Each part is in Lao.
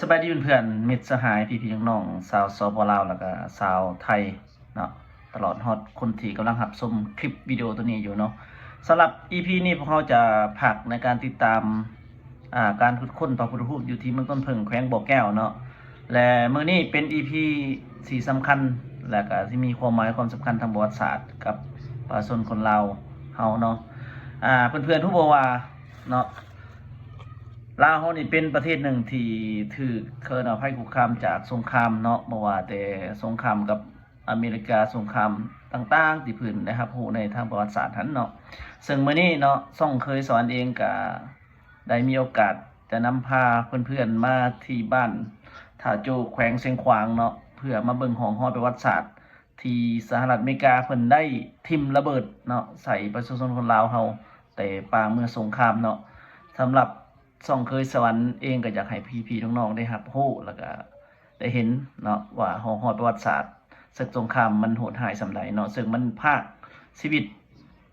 ສະບາຍດີເພື່ອນໆ ມິດສະຫາຍ ພີ່ໆ ນ້ອງໆ ຊາວ ສປ ລາວ ແລ້ວກະຊາວໄທເນາະ ຕະຫຼອດຮອດຄົນທີ່ກຳລັງຮັບຊົມຄລິບວິດີໂອໂຕນີ້ຢູ່ເນາະ. ສຳລັບອີພີນີ້ ພວກເຮົາຈະພັກໃນການຕິດຕາມ ອ່າ ການຂຸດຄົ້ນພະພຸດທະຮູບຢູ່ທີ່ເມືອງຕົ້ນເຜິ້ງ ແຂວງບໍ່ແກ້ວເນາະ ແລະ ມື້ນີ້ເປັນອີພີທີ່ສຳຄັນ ແລະ ກະທີ່ມີຄວາມໝາຍຄວາມສຳຄັນທາງປະຫວັດສາດກັບປະຊາຊົນຄົນລາວເຮົາເນາະ. ອ່າ ເພື່ອນໆ ຮູ້ບໍ່ວ່າເນາະ ລາວເຮົານີ້ເປັນປະເທດໜຶ່ງທີ່ຖືກເຄີນເອົາໄພຄຸກຄາມຈາກສົງຄາມເນາະ ບໍ່ວ່າແຕ່ສົງຄາມກັບອາເມລິກາ ສົງຄາມຕ່າງໆ ທີ່ເພິ່ນໄດ້ຮັບຮູ້ໃນທາງປະຫວັດສາດຫັ້ນເນາະ. ເຊິ່ງມື້ນີ້ເນາະ ຊ່ອງເຄີຍສະຫວັນເອງກະ ໄດ້ມີໂອກາດຈະນຳພາເພື່ອນໆມາທີ່ບ້ານທ່າໂຈ ແຂວງຊຽງຂວາງເນາະ ເພື່ອມາເບິ່ງຮ່ອງຮອຍປະຫວັດສາດ ທີ່ສະຫະລັດອາເມລິກາເພິ່ນໄດ້ຖິ້ມລະເບີດເນາະ ໃສ່ປະຊາຊົນຄົນລາວເຮົາ ແຕ່ປາງເມື່ອສົງຄາມເນາະ. ສຳລັບຊ່ອງເຄີຍສະຫວັນເອງ ກໍຢາກໃຫ້ພີ່ໆ ນ້ອງໆ ໄດ້ຮັບຮູ້ ແລ້ວກະໄດ້ເຫັນເນາະ ວ່າຮ່ອງຮອຍປະຫວັດສາດເສິກສົງຄາມມັນໂຫດຮ້າຍສ່ຳໃດເນາະ ເຊິ່ງມັນພາກຊີວິດ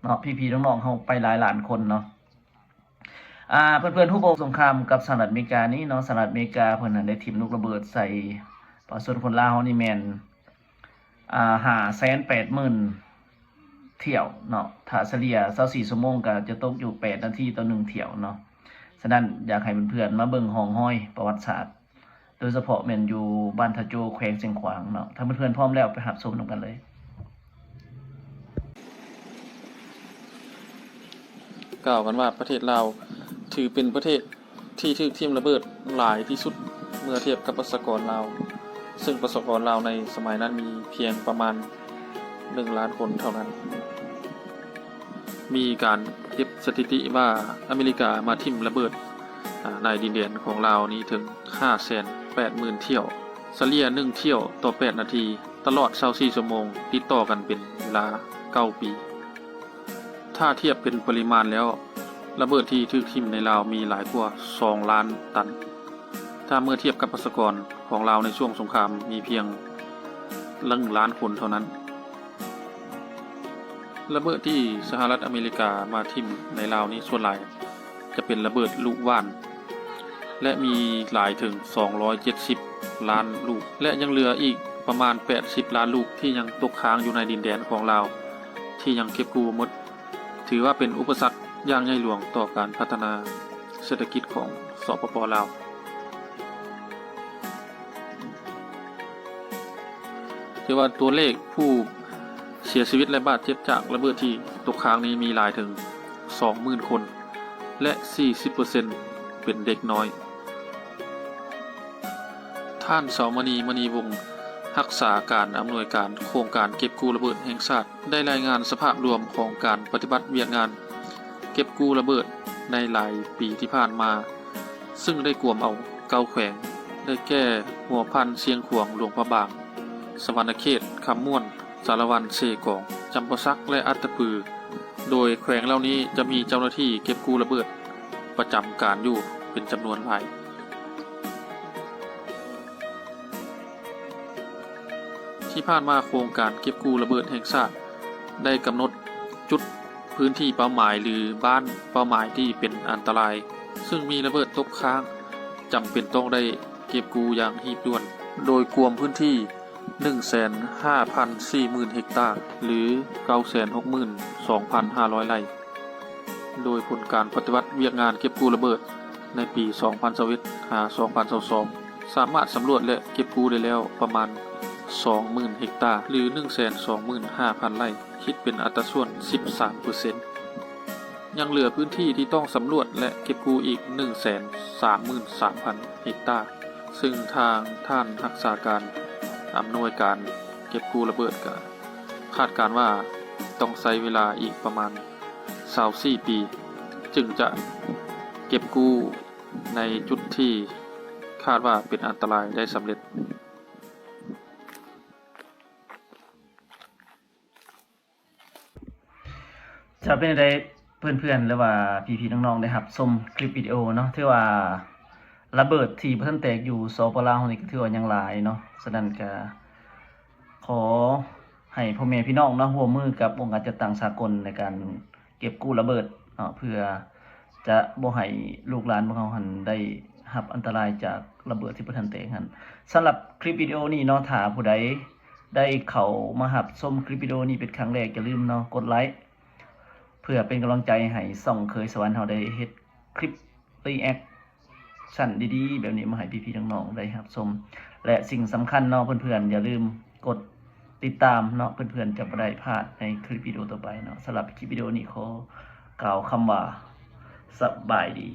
ເນາະ ພີ່ໆ ນ້ອງໆ ເຮົາໄປຫຼາຍລ້ານຄົນເນາະ. ອ່າ ເພື່ອນໆ ຮູ້ບໍ່ ສົງຄາມກັບສະຫະລັດອາເມລິການີ້ເນາະ ສະຫະລັດອາເມລິກາເພິ່ນຫັ້ນໄດ້ຖິ້ມລູກລະເບີດໃສ່ປະຊາຊົນຄົນລາວເຮົານີ້ແມ່ນ ອ່າ ຫ້າແສນແປດໝື່ນຖ້ຽວເນາະ ຖ້າສະເລ່ຍຊາວສີ່ຊົ່ວໂມງ ກໍຈະຕົກຢູ່ແປດນາທີຕໍ່ໜຶ່ງຖ້ຽວເນາະ. ສະນັ້ນ ຢາກໃຫ້ເພື່ອນໆ ມາເບິ່ງຮ່ອງຮອຍປະຫວັດສາດ ໂດຍສະເພາະແມ່ນຢູ່ບ້ານທ່າໂຈ ແຂວງຊຽງຂວາງເນາະ. ຖ້າເພື່ອນໆ ພ້ອມແລ້ວ ໄປຮັບຊົມນຳກັນເລີຍ. ກ່າວກັນວ່າປະເທດລາວຖືເປັນປະເທດທີ່ຖືກຖິ້ມລະເບີດຫຼາຍທີ່ສຸດເມື່ອທຽບກັບປະຊາກອນລາວ, ເຊິ່ງປະຊາກອນລາວໃນສະໄໝນັ້ນມີພຽງປະມານໜຶ່ງລ້ານຄົນເທົ່ານັ້ນ. ມີການເກັບສະຖິຕິວ່າອາເມລິກາມາຖິ້ມລະເບີດ ອາ ໃນດິນແດນຂອງລາວນີ້ເຖິງຫ້າແສນແປດໝື່ນຖ້ຽວ, ສະເລ່ຍໜຶ່ງຖ້ຽວຕໍ່ແປດນາທີ ຕະຫຼອດຊາວສີ່ຊົ່ວໂມງຕິດຕໍ່ກັນເປັນເວລາເກົ້າປີ. ຖ້າທຽບເປັນປະລິມານແລ້ວ, ລະເບີດທີ່ຖືກຖິ້ມໃນລາວມີຫຼາຍກວ່າສອງລ້ານຕັນ, ຖ້າເມື່ອທຽບກັບປະຊາກອນຂອງລາວໃນຊ່ວງສົງຄາມມີພຽງໜຶ່ງລ້ານຄົນເທົ່ານັ້ນ. ລະເບີດທີ່ສະຫະລັດອາເມລິກາມາຖິ້ມໃນລາວນີ້ ສ່ວນຫຼາຍຈະເປັນລະເບີດລູກຫວ່ານ ແລະ ມີຫຼາຍເຖິງສອງຮ້ອຍເຈັດສິບລ້ານລູກ ແລະ ຍັງເຫຼືອອີກປະມານແປດສິບລ້ານລູກທີ່ຍັງຕົກຄ້າງຢູ່ໃນດິນແດນຂອງລາວທີ່ຍັງເກັບກູ້ບໍ່ໝົດ, ຖືວ່າເປັນອຸປະສັກຢ່າງໃຫຍ່ຫຼວງຕໍ່ການພັດທະນາເສດຖະກິດຂອງ ສປປ ລາວ. ຖືວ່າຕົວເລກຜູ້ເສຍຊີວິດ ແລະ ບາດເຈັບຈາກລະເບີດທີ່ຕົກຄ້າງນີ້ມີຫຼາຍເຖິງສອງໝື່ນຄົນ ແລະ ສີ່ສິບເປີເຊັນເປັນເດັກນ້ອຍ. ທ່ານ ເສົາມະນີ ມະນີວົງ ຮັກສາການອຳນວຍການໂຄງການເກັບກູ້ລະເບີດແຫ່ງຊາດ ໄດ້ລາຍງານສະພາບລວມຂອງການປະຕິບັດວຽກງານເກັບກູ້ລະເບີດໃນຫຼາຍປີທີ່ຜ່ານມາ, ຊຶ່ງໄດ້ກວມເອົາເກົ້າແຂວງ ໄດ້ແກ່ ຫົວພັນ, ຊຽງຂວາງ, ຫຼວງພະບາງ, ສະຫວັນນະເຂດ, ຄຳມ່ວນ, ສາລະວັນ, ເຊກອງ, ຈຳປາສັກ ແລະ ອັດຕະປື, ໂດຍແຂວງເຫຼົ່ານີ້ຈະມີເຈົ້າໜ້າທີ່ເກັບກູ້ລະເບີດປະຈຳການຢູ່ເປັນຈຳນວນຫຼາຍ. ທີ່ຜ່ານມາໂຄງການເກັບກູ້ລະເບີດແຫ່ງຊາດໄດ້ກຳນົດຈຸດພື້ນທີ່ເປົ້າໝາຍ ຫຼື ບ້ານເປົ້າໝາຍທີ່ເປັນອັນຕະລາຍ ຊຶ່ງມີລະເບີດຕົກຄ້າງ ຈຳເປັນຕ້ອງໄດ້ເກັບກູ້ຢ່າງຮີບດ່ວນ ໂດຍກວມພື້ນທີ່ ໜຶ່ງແສນຫ້າພັນສີ່ໝື່ນເຮັກຕາ ຫຼື ເກົ້າແສນຫົກໝື່ນສອງພັນຫ້າຮ້ອຍໄລ່. ໂດຍຜົນການປະຕິບັດວຽກງານເກັບກູ້ລະເບີດໃນປີສອງພັນຊາວເອັດ ຫາ ສອງພັນຊາວສອງ ສາມາດສຳຫຼວດ ແລະ ເກັບກູ້ໄດ້ແລ້ວປະມານສອງໝື່ນເຮັກຕາ ຫຼື ໜຶ່ງແສນສອງໝື່ນຫ້າພັນໄລ່, ຄິດເປັນອັດຕາສ່ວນສິບສາມເປີເຊັນ. ຍັງເຫຼືອພື້ນທີ່ທີ່ຕ້ອງສຳຫຼວດ ແລະ ເກັບກູ້ອີກໜຶ່ງແສນສາມໝື່ນສາມພັນເຮັກຕາ, ຊຶ່ງທາງທ່ານຮັກສາການອຳນວຍການເກັບກູ້ລະເບີດກະຄາດການວ່າຕ້ອງໃຊ້ເວລາອີກປະມານຊາວສີ່ປີ ຈຶ່ງຈະເກັບກູ້ໃນຈຸດທີ່ຄາດວ່າເປັນອັນຕະລາຍໄດ້ສຳເລັດ. ຈະເປັນໃດເພື່ອນໆ ຫຼືວ່າພີ່ໆ ນ້ອງໆ ໄດ້ຮັບຊົມຄລິບວິດີໂອເນາະ ຖືວ່າລະເບີດທີ່ບໍ່ທັນແຕກຢູ່ ສປປ ລາວ ເຮົານີ້ກໍຖືວ່າຍັງຫຼາຍເນາະ. ສະນັ້ນກໍຂໍໃຫ້ພໍ່ແມ່ພີ່ນ້ອງເນາະ ຮ່ວມມືກັບອົງການຈັດຕັ້ງສາກົນໃນການເກັບກູ້ລະເບີດເນາະ ເພື່ອຈະບໍ່ໃຫ້ລູກຫຼານພວກເຮົາຫັ້ນໄດ້ ຮັບອັນຕະລາຍຈາກລະເບີດທີ່ບໍ່ທັນແຕກຫັ້ນ. ສຳລັບຄລິບວິດີໂອນີ້ເນາະ ຖ້າຜູ້ໃດໄດ້ເຂົ້າມາຮັບຊົມຄລິບວິດີໂອນີ້ເປັນຄັ້ງແລກ ຢ່າລືມເນາະ ກົດໄລ ເພື່ອເປັນກຳລັງໃຈໃຫ້ຊ່ອງເຄີຍສະຫວັນເຮົາໄດ້ເຮັດຄລິບ reaction ດີໆ ແບບນີ້ມາໃຫ້ພີ່ໆນ້ອງໆໄດ້ຮັບຊົມ ແລະ ສິ່ງສຳຄັນເນາະ ເພື່ອນໆຢ່າລືມກົດຕິດຕາມເນາະ ເພື່ອນໆຈະບໍ່ໄດ້ພາດໃນຄລິບວິດີໂອຕໍ່ໄປເນາະ. ສຳລັບຄລິບວິດີໂອນີ້ຂໍກ່າວຄຳວ່າ ສະບາຍດີ.